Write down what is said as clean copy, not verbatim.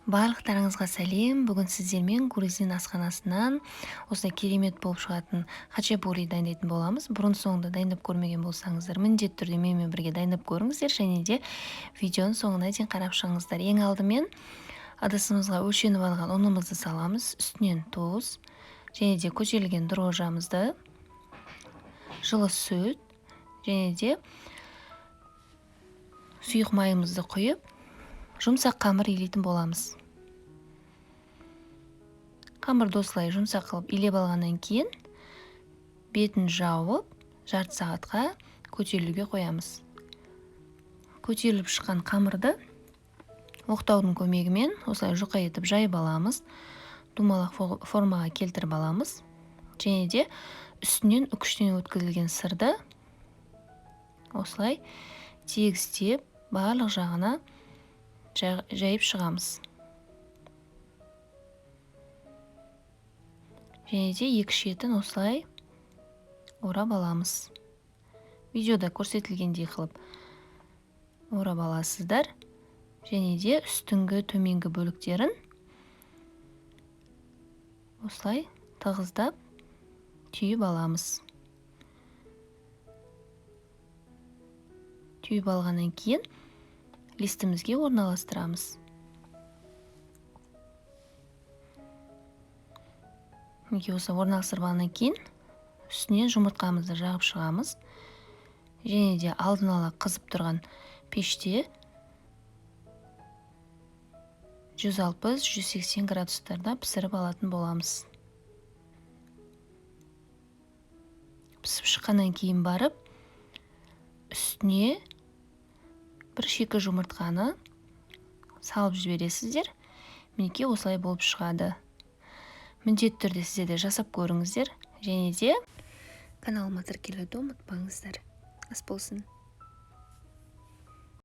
Барлықтарыңызға сәлем. Бүгін сіздермен грузин асханасынан осындай керемет болып шығатын хачапури дайындайтын боламыз. Бұрын соңды дайындап көрмеген болсаңыздар, міндетті түрде менімен бірге дайындап көріңіздер және де видеоның соңына дейін қарап шығыңыздар. Ең алдымен ыдысымызға өлшеніп алған ұнымызды саламыз, үстінен тұз және де көтерілген дрожжамызды, жылы сүт және де сұйық майымызды құйып, жұмсақ қамыр илейтін боламыз. Қамырды осылай жұмсақ қылып илеп алғаннан кейін бетін жауып, жарты сағатқа көтерілуге қоямыз. Көтеріліп шыққан қамырды оқтаудың көмегімен осылай жұқа етіп жайып аламыз, домалақ формаға келтіріп аламыз және де үстінен үкіштен өткізілген сырды осылай тегістеп барлық жағына жайып шығамыз. Және де екі шетін осылай орап аламыз. Видеода көрсетілгендей қылып орап аласыздар. Және де үстіңгі төменгі бөліктерін осылай тығыздап түйіп аламыз. Түйіп алғаннан кейін листімізге орналастырамыз. Мінекей, осы орналастырып алғаннан кейін үстінен жұмыртқамызды жағып шығамыз. Және де алдын ала қызып тұрған пеште 160-180 градустарда пісіріп алатын боламыз. Пісіп шыққаннан кейін барып үстіне бір шикі жұмыртқаны салып жібересіздер. Мінекей, осылай болып шығады. Міндетті түрде сіздер де жасап көріңіздер және де каналыма тіркелуді ұмытпаңыздар. Ас болсын.